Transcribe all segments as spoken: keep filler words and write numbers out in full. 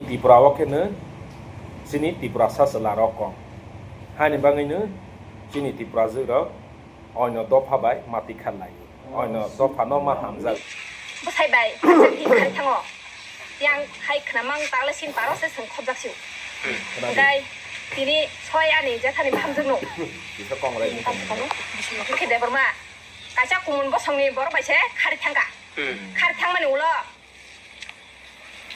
Tripura o khe no chini Tiprasa chwla rok kong. Hani bagwi no chini Tiprajwk rok oino dopha bai mati kha lai. Oino dopha no ma hamjak. Bwsai bai, bwsai twi khai thango. Yang hai khna mang tang le sin paro se sung khobjak siu. Khna di. Gai tini soi ani jethani bhamjak no. Kisa kong rai. Tam kong. Khe Debbarma. Kaisa kumun bosongni borok bai se khari thangka. Hmm. Khari thangmani ulo.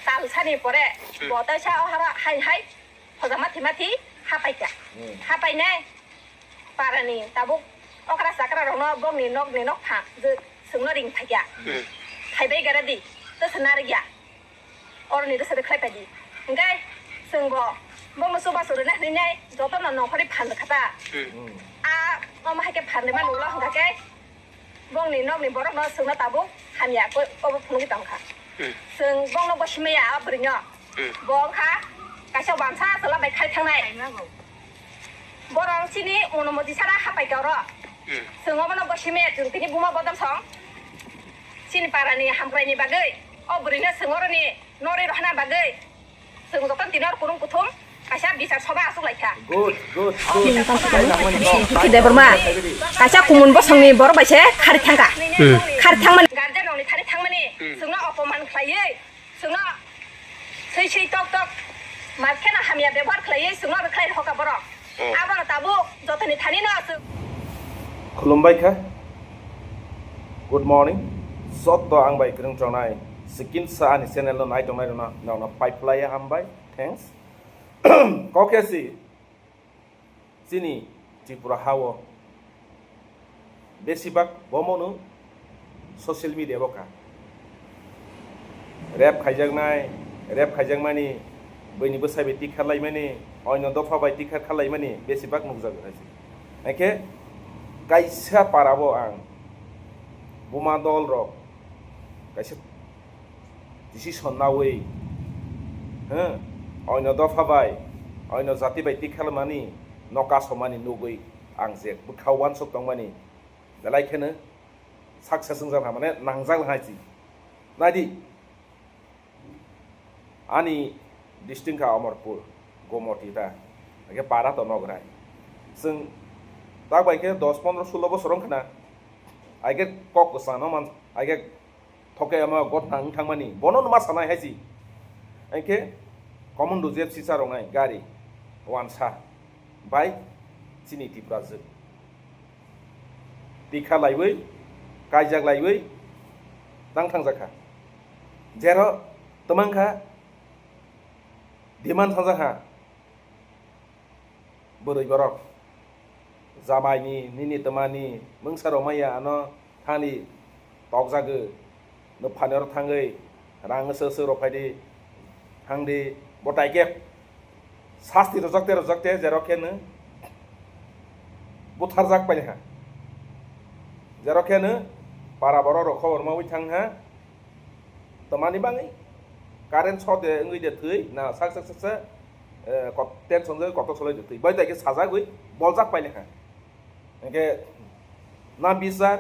Tal sani pore, hmm, bo taisa o hara hai hai, hoja mathi mathi, hapai kha. Hmm. Hapai nai, parani tabuk okra chakra rokno bongni nokni nokphang je chwngno ring phai kha. Hmm. Phaibai gara di, tesa narikya. Oroni rwsa de khlai pai di. Hingkai chwng bo bongno chubachu rwna hwnwi nai, jotono nongkhorni phan rwkha ta. Hmm. A, omo hai khe phan rwmani ulo hwnkha khe, bongni nokni borokno chwngno tabuk hamya khe obo phunugwi tongkha. Hmm. Chwng bongno bo simaya a bwrwino. Hmm. Bo wngkha kaisa wansa chwla bai khai thangnai. Borok chini Monomoti sara hapai khe oro. Hmm. Chwng obono bo simaya chwng tini buma bodol song. Chini parani hamkraini bagwi o bwrwino chwng oroni norwi rohna bagwi. Chwng jotono tini oro kurung kuthum kaisa bichar soba aswk lai kha. Good, good, good. Bichar soba aswk lai kha. Debbarma, kaisa kumun bosongni borok bai se khari thangka. Hmm. Khari thangmani. Guardian rokni thani thangmani. Hmm. Chwngno opoman khlaiwi, chwngno swi swi tok tok, ma kheno hamya bebohar khlaiwi, chwngno rwkhlai rwkha borok. Hmm. Abono tabuk jotoni thani no aswk. Khulumbai kha. Good morning. Joto ang bai kwrwng chongnai. Sikin sa ani channel no nai tongnai rwna nokno pai phlai hambai. Thanks. Kok khe si chini Tripura ha o besibak bomono social media bo kha. Rape khaijaknai, rape khaijakmani, buini bwsai bai tikha laimani, oino dopha bai tikha kha laimani besibak nukjago hai se. Haikhe kaisa para bo ang buma dol rok kaisa decision naui, he, oino dopha bai, oino jati bai tikha laimani, no kasomani nugui ang je bwkha uansuk tongmani, belai kheno success wngjak ha, mane nangjak hai si. Naidi, ani district kha Amarpur, Gomoti ta, haikhe para to Nograi. Chwng tak bai khe dos pondro sulo bosor wng khna, haikhe kok kwchangno man, haikhe Thoke ama gotna wng thangmani, bono ma sanai hai si. Haikhe common rojak sisa rwnai gari wansa bai chini Tiprajwk. Tikha laiwi, kaijak laiwi tang thangjakha. Jero twmang kha demand thangjakha. Bwrwi borok, jamaini, nini twmani, mungsa rok maya ano thani tokjagwi, nwphani oro thangwi, rang swk swk rok phaidi, thangdi, bo tai khe sasti rwjakte rwjakte jerok khe nw butharjak pailiha. Jerok khe nw para borok rok khobor maui thangha. Twmani bagwi current short de wngwi de thwi, na sak sak sak sak, eh, kot-, tension de kotor solai de thwi. Bai tai khe sajagwi boljak pailekha. Hingkhe na bichar,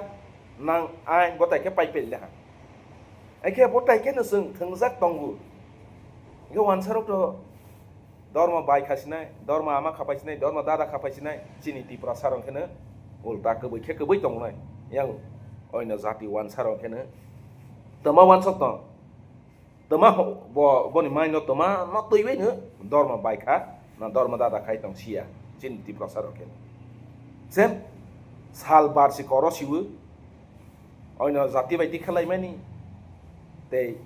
nang ain bo tai khe pai pailekha. Hingkhe bo tai khe no chwng thwngjak tongo. Hingkhe wansa rok to Dormo bai kha sinai, dormo ama kha pai sinai, dormo dada kha pai sinai, chini Tiprasa rok khe no ulta kwbwi khe kwbwi tongnai. Yang oino jati wansa rok khe no twma wansok tong. Twma ho-, bo, boni mai no twma no twi bai no dormo bai kha, na dormo dada khai tong sia, chini Tiprasa rok khe no. Sem sal bar si koro siwo, Oino jati bai tikha laimani, tei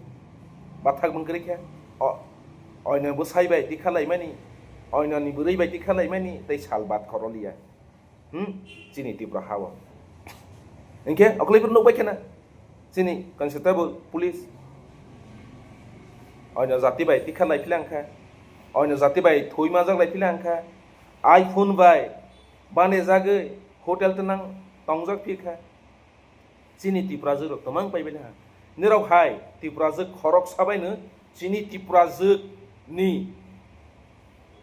bathak mung kwrwi khe, o-, oino bwsai bai tikha laimani, oinoni bwrwi bai tikha laimani, tei sal bat khoroliya. Hmm? Chini Tripura ha-o. Hinkhe okolwi phuru nukbai khena, chini constable, police, oino jati bai tikha lai phila wngkha, oino jati bai thwi majak lai phila wngkha, iPhone bai bane jagwi hotel twnang tongjak phi kha. Chini Tiprajwk rok twmang pai bai ha. Nirok hai Tiprajwk khoroksa bai no chini Tiprajwk ni,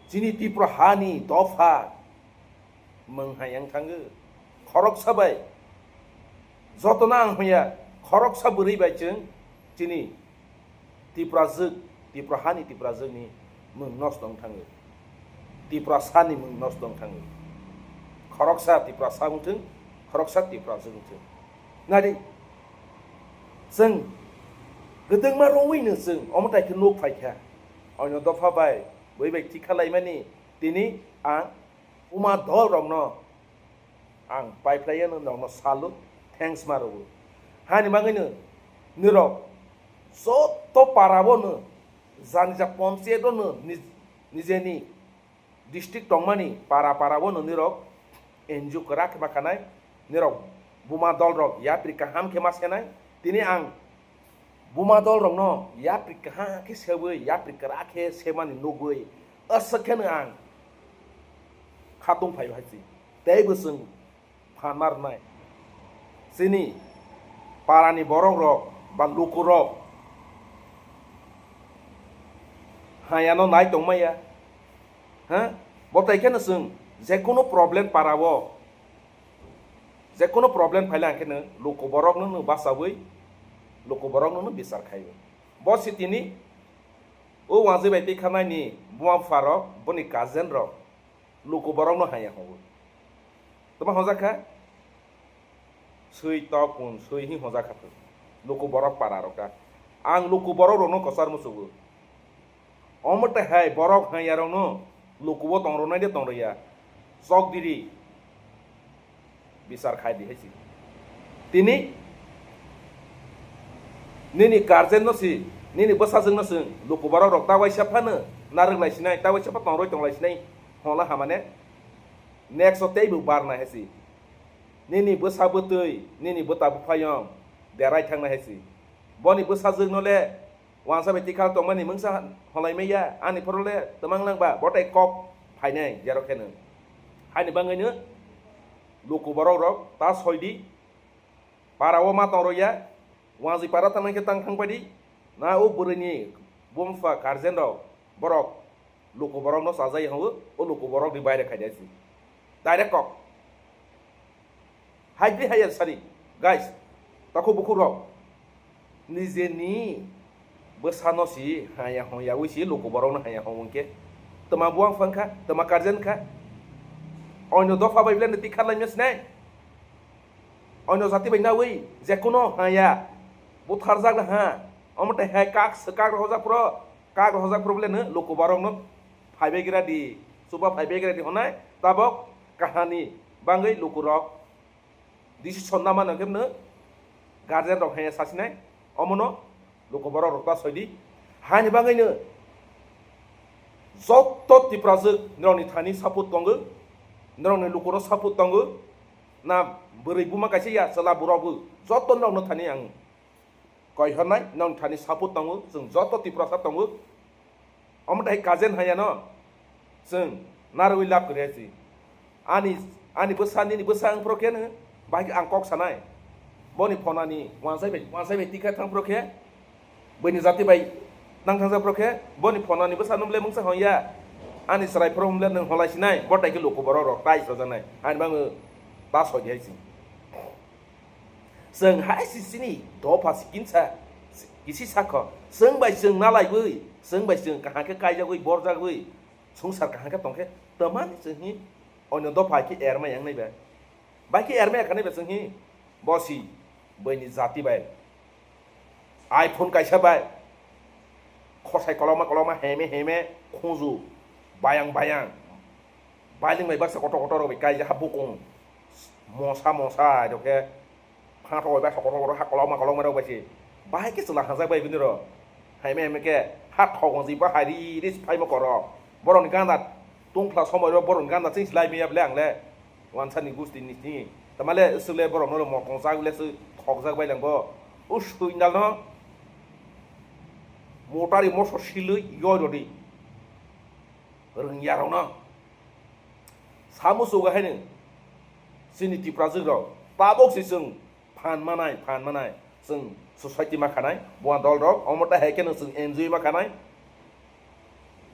chini Tipra ha ni dopha mung hai yang thango. Khoroksa bai joto no ang hoya khoroksa bwrwi bai chwng chini Tiprajwk Tipra hani Tiprajwkni mwng nosto wng thangwi. Tiprasani mwng nosto wng thangwi. Khoroksa Tiprasa wng thung, khoroksa Tiprajwk wng thung. Nadi, chwng kwdwkma rwui no chwng omo tai khe nuk phai kha. Oino dopha bai, bui bai thik kha laimani, tini ang Buma dol rokno ang paiphlaiya no norokno salo, thanks ma rwo. Hani bagwi no nirok joto para o no jani ja ponchayat o no nij-, nijeni district tongmani para para o no nirok N G O kwrak khe ma khanai, nirok Buma dol rok yapri kaham khe ma senai, tini ang Buma dol rokno yapri kaham khe sewi, yapri kwrak khe semani nugwi, aswk kheno ang khatung phai hai si. Tei bo chwng phan ma rwnai. Chini parani borok rok ba luku rok hayano nai tongmaya. Ha? Bo tai kheno chwng jekono problem para o, jekono problem phaile ang kheno luku borok no basawi, luku borok no bichar khaiwi. Bo si tini o wangji bai tikha nai ni buma bupha rok, boni guardian rok, luku borok no haya hobo. Tama hojak kha? Swi tok kun, swi hi hojak kha. Luku borok para rok ka. Ang luku borok rok no kwchar musugo. Omo twi hai borok haya rok no luku o tong rwnai de tong rwya. Chok diri. Bichar khai di hai si. Tini nini guardian no si, nini bwsajwk no chwng luku borok rok ta waisa phano narwk lai sinai, ta waisa pha tong rwi tong lai sinai, hwnla hamane next o teibo bar nai hai si. Nini bwsa bwtwi, nini bwta buphaiyong derai thang nai hai si. Boni bwsajwk no le wansa bai tikha tongmani mungsa holai maya, ani phoro le twmang nang ba botai kok phainai jero kheno. Haini bangwi no luku borok rok ta soi di, para o ma tong rwya, wanjwi para tang nai khe tang thang pai di, na o bwrwi ni buma bupha guardian rok borok luku borok no chajai hwnwi, o luku borok ni baire khai di si. Direct kok. Hai di hai sari, guys, takhuk bukhuk rok, nijeni bwsa no si haya hon yawi si luku borok no haya hon wngkhe, tama buang phang kha, tama guardian kha, oino dopha bai bile tik kharlai mya sinai, oino jati bai nawi jekono haya butharjak ha, omo tai hai kak swkak rok hojak phro, kak rok hojak phro bile no luku borok no phaibai gira di, chuba phaibai gira di honai, tabok kahani bangwi luku rok decision na mano khe no guardian rok hai sasinai, omono luku borok rok ta soi di. Haini bangwi no joto Tiprajwk norokni thani support tongo, norokni luku no support tongo, na bwrwi buma kaisa ya chwla borok bo joto norokno thani ang koi hornai, nong thani support tongo, chwng joto Tiprasa tongo. Omo tai kajen haya no chwng narwi lab kwrwi si. Ani, ani bwsa, nini bwsa wng phro khe no, bahai khe ang kok sanai. Boni phonani wansai bai, wansai bai tikha thang phro khe, bwini jati bai nang thangsa phro khe, boni phonani bwsa nung le mungsa hon ya. Ani chwrai phro hwn le nwng holai sinai, bo tai khe luku borok rok tai sajaknai. Ani bangwi ta soi di hai si. Chwng hai si chini dopha si kinsa kisi sakho. Chwng bai chwng nalaiwi, chwng bai chwng kaham khe kaijagwi, borjagwi, swngchar kaham khe tongkhe, tamani chwng hi onyo dopha khe erma yang nai ba. Bai khe erma yakha nai ba chwng hi, bo si bwini jati bai. iPhone kaisa bai, khosai kolokma kolokma heme heme khunju, bayang bayang, bailing bai baksa kotor kotor rok bai kaijak ha bukung, mosa mosa ai rok khe, phangrok bai baksa kotor kotor ha kolokma kolokma rok bai se, bahai khe chwla hajak bai bini rok, heme heme khe ha thok gonji ba hai ri ri se phaima koro, borok ni gana tungphla somoi rok borok ni gana chini se lai manya bole ang le. Wansa ni gusti ni sini. Tamale swk le borok no motong jak le swk thok jak bai lang bo. O swindal no motari moso silwi yoi rodi. Rwngya rok no. Samu suga hai nung. Sini Tiprajwk rok. Tabok si chwng phan manai, phan manai. Chwng society ma khanai. Buan dol rok. Omo ta hai khe no chwng N G O ma khanai.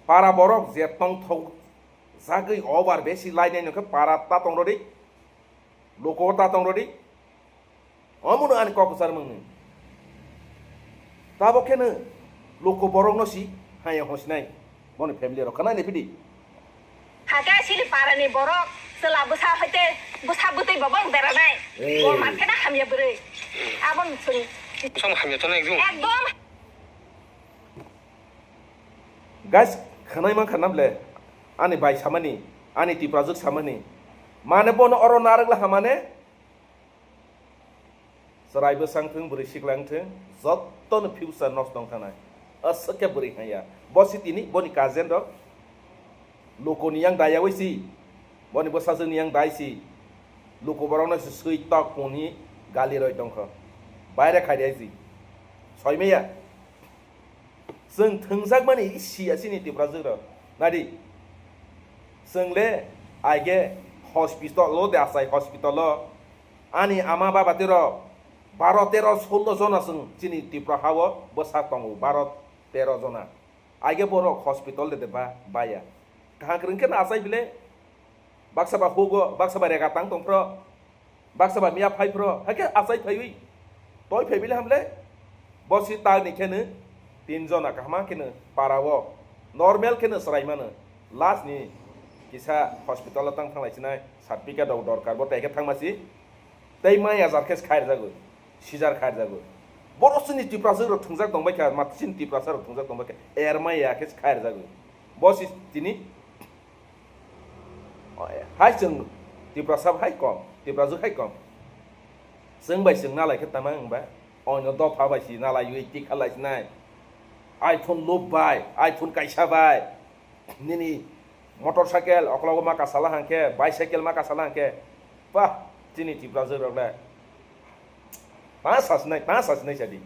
Para borok je tong thok jagwi over besi lainai no khe para ta tong rodi, loko ta tong rodi, omono ani kok kwchar mangni. Tabok kheno loko borok no si Hai hosnai, boni family rok khanai ni pidi. Hake sili parani borok chwla bwsa hoite bwsa bwtwi bo bong beranai. Ei. Bo mankhe na hamya bwrwi. Abon suni. Bwsang hamya to na ekdum. Ekdom. Guys, khanai man khanam le, ani bai samani, ani tiprajwk samani. Mane bono oro narwk la hamane. Chwrai bwsang thung, bwrwi siklang thung, jottoni future nosto wng thanai. Aswk khe bwrwi hanya. Bo si tini, boni cousin rok. Lukuni yang dayawi si. Boni bwsajwkni yang dai si. Luku borokno si swi tok puni gali roi tongkho. Baire khai dai si. Soimaya. Chwng thwngjakmani siya chini Tiprajwk rok. Nadi. Chwng le aige hospital o de asai hospital o. Ani ama baba tero baro tero sullo jona chwng chini Tripura hao bwsa tongo baro tero jona. Aige borok hospital de de ba baya. Kaham kwrwng khe na asai bile. Baksa ba hugo, baksa ba rega tang tong phro. Baksa ba miya phai phro. Hake asai phaiwi. Toi phai bile hamle. Bo si tag ni kheno tin jona kahma kheno para o. Normal kheno srai mano. Last ni kisa hospital o tang thanglai sinai. Certificate rok dorkar bo tai khe thangma si. Tei mai ajar khe khair jago. Sijar khair jago. Boro sini Tiprasa rok thungjak tong bai kha. Mati sini Tiprasa rok thungjak tong bai kha. Er mai ya khe khair jago. Bo si tini Hai chwng Tiprasa hai kom, Tiprajwk hai kom. Chwng bai chwng nalai khe tama wng ba? Oino dopha bai si nalaiwi tikha lai sinai. iPhone lub bai, iPhone kaisa bai. Nini motorcycle oklogo ma kasala hangkhe, bicycle ma kasala hangkhe. Bah, chini Tiprajwk rok le. Ta sasinai, ta sasinai sadi.